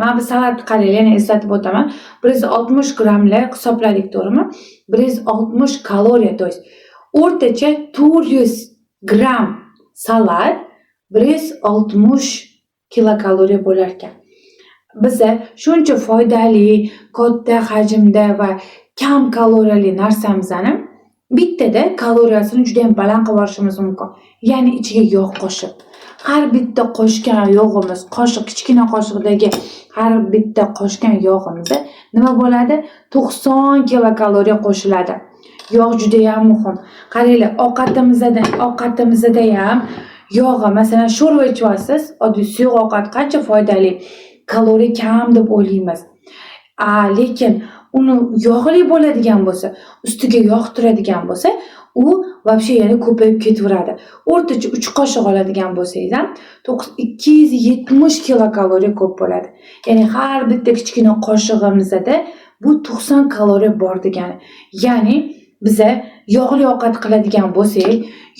Mana bu salatni qaranglar, yana eslatib o'taman. 160 grammli hisobladik, to'g'rimi? 160 kaloriya, то есть o'rtacha 400 gramm salat 160 kilokaloriya bo'lar ekan. Biza shuncha foydali, katta hajmda va kam kaloriyali narsamizni bittada kaloriyasini judayam baland qilib yuborishimiz mumkin. Ya'ni ichiga yog' qo'shib. Har bitta qo'shgan yog'imiz, qoshiq, kichkina qoshiqdagi har bitta qo'shgan yog'imizda nima bo'ladi? 90 kilokaloriya qo'shiladi. Yog' judayam muhim. Qaranglar, ovqatimizda ham yog'i, masalan, sho'rva ichyapsiz, oddiy suyuq ovqat qancha foydali, kaloriya kam deb o'ylaymiz. Lekin uni yog'li bo'ladigan bo'lsa, ustiga yog' turadigan bo'lsa, u вообще yana ko'payib ketaveradi. O'rtacha 3 qoshiq oladigan bo'lsangiz ham 270 kilokaloriya ko'p bo'ladi. Ya'ni har bitta kichkina qoshig'imizda bu 90 kaloriya bor degani. Ya'ni biza yog'li ovqat qiladigan bo'lsak,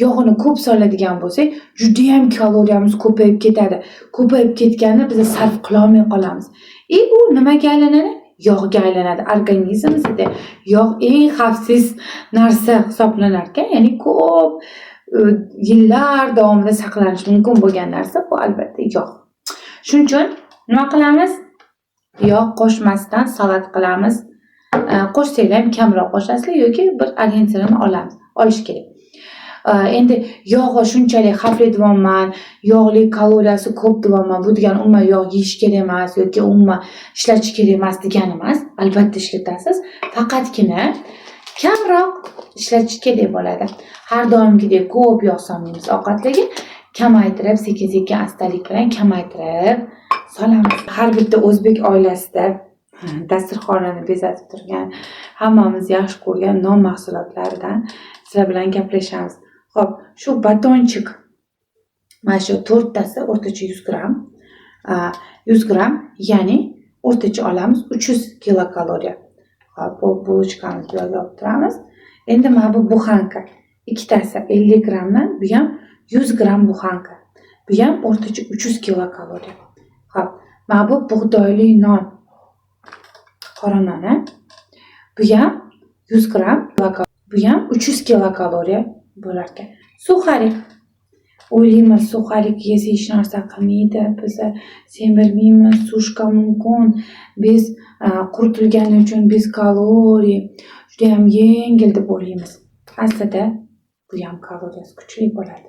yog'ini ko'p soladigan bo'lsak, judayam kaloriyamiz ko'payib ketadi. Ko'payib ketganda biz sarf qilolmay qolamiz. И u nimaga aylanadi? Yog'ga aylanadi. Organizmimizda yog' eng xavfsiz narsa hisoblanar ekan, ya'ni ko'p yillar davomida saqlanishi mumkin bo'lgan narsa bu albatta yog'. Shuning uchun nima qilamiz? Yog' qo'shmasdan salat qilamiz. Qo'shsanglar ham kamroq qo'shasizlar yoki bir orientirni olamiz, olish kerak. Endi yog'i shunchalik xavfli deyapman, yog'li kaloriyasi ko'p deyapman. Bu degani umuman yog' yeyish kerak emas yoki umuman ishlatish kerak emas degani emas. Albatta ishlatasiz. Faqatgina kamroq ishlatish kerak bo'ladi. Har doimgidek ko'p yog' solmaymiz ovqatlarga. Kamaytirib, sekin-sekin, astalik bilan kamaytirib solamiz. Har bitta o'zbek oilasida dasturxonini bezatib turgan, hammamiz yaxshi ko'rgan non mahsulotlaridan sizlar bilan gaplashamiz. Xo'p, shu батончик, mana shu to'rttasi o'rtacha 100 gramm. 100 gramm, ya'ni o'rtacha olamiz 300 kilokaloriya. Xo'p, bu булочка mizni bu yoqqa olib turamiz. Endi mana bu буханка ikkitasi 50 grammdan, bu ham 100 gramm буханка. Bu ham o'rtacha 300 kilokaloriya. Xo'p, mana bu bug'doyli non. Qora non, a? Bu ham 100 gramm, bu ham 300 kilokaloriya bo'lar ekan. Сухарик. O'ylaymiz, сухарик yesa hech narsa qilmaydi, biza semirmaymiz, сушка mumkin, biz quritilgani uchun без kaloriya, judayam yengil deb o'ylaymiz. Aslida bu ham kaloriyasi kuchli bo'ladi.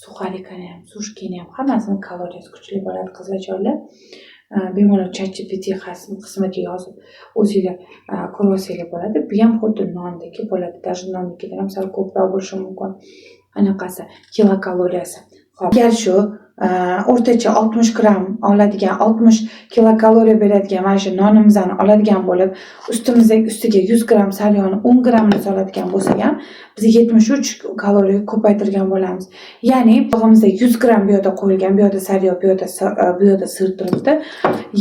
Сухарик ini ham, сушка ni ham, hammasini kaloriyasi kuchli bo'ladi, qizlarjonlar. Bemalol ChatGPT qismiga yozib o'zinglar ko'rib olsanglar bo'ladi. Bu ham xuddi nondagi bo'ladi. Даже nonnikidan ham sal ko'proq bo'lishi mumkin. Anaqasi, kilokaloriyasi. Xo'p, agar shu o'rtacha 60 gramm oladigan, 60 kilokaloriya beradigan mana shu nonimizni oladigan bo'lib, ustiga 100 gramm saryog'ni 10 grammini soladigan bo'lsak ham, biz 73 kaloriya ko'paytirgan bo'lamiz. Ya'ni yog'imizda 100 gramm bu yoqda qo'yilgan, bu yoqda sariyog', bu yoqda сыр turibdi.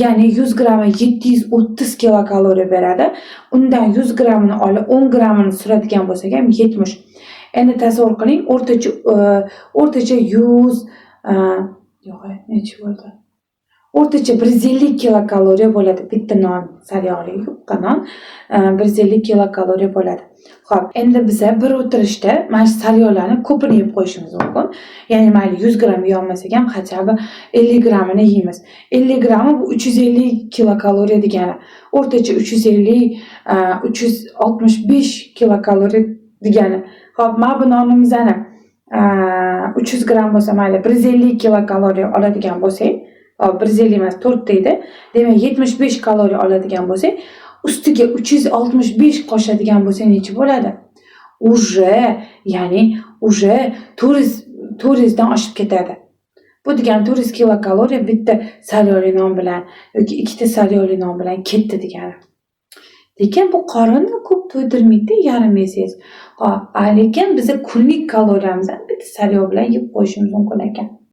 Ya'ni 100 grammi 730 kilokaloriya beradi. Undan 100 grammini olib, 10 grammini suradigan bo'lsak ham 70. Endi tasavvur qiling, o'rtacha 100, yo'q, necha bo'ldi? O'rtacha 150 kilokaloriya bo'ladi. Bitta non, sariyog'li yupqa non 150 kilokaloriya bo'ladi. Xo'p, endi biza bir o'tirishda mana shu sariyog'larni ko'pini yeb qo'yishimiz mumkin. Ya'ni mayli 100 gramm yeyolmasak ham, хотя бы 50 grammini yeymiz. 50 grammi bu 350 kilokaloriya degani. O'rtacha 350, 365 kilokaloriya degani. Xo'p, mana bu nonimizni 300 gramm bo'lsa, mayli 150 kilokaloriya oladigan bo'lsak, hop, 150 emas, 4 edi. Demak, 75 kaloriya oladigan bo'lsak, ustiga 365 qo'shadigan bo'lsak necha bo'ladi? Уже, ya'ni уже 400, 400 dan oshib ketadi. Bu degani 400 kilokaloriya bitta sariyog'li non bilan yoki ikkita sariyog'li non bilan ketdi degani. Lekin bu qorinni ko'p to'ydirmaydi, yarim yesangiz. Hop, lekin biza kunlik kaloriyamizni bitta sariyog' bilan yeb qo'yishimiz mumkin ekan.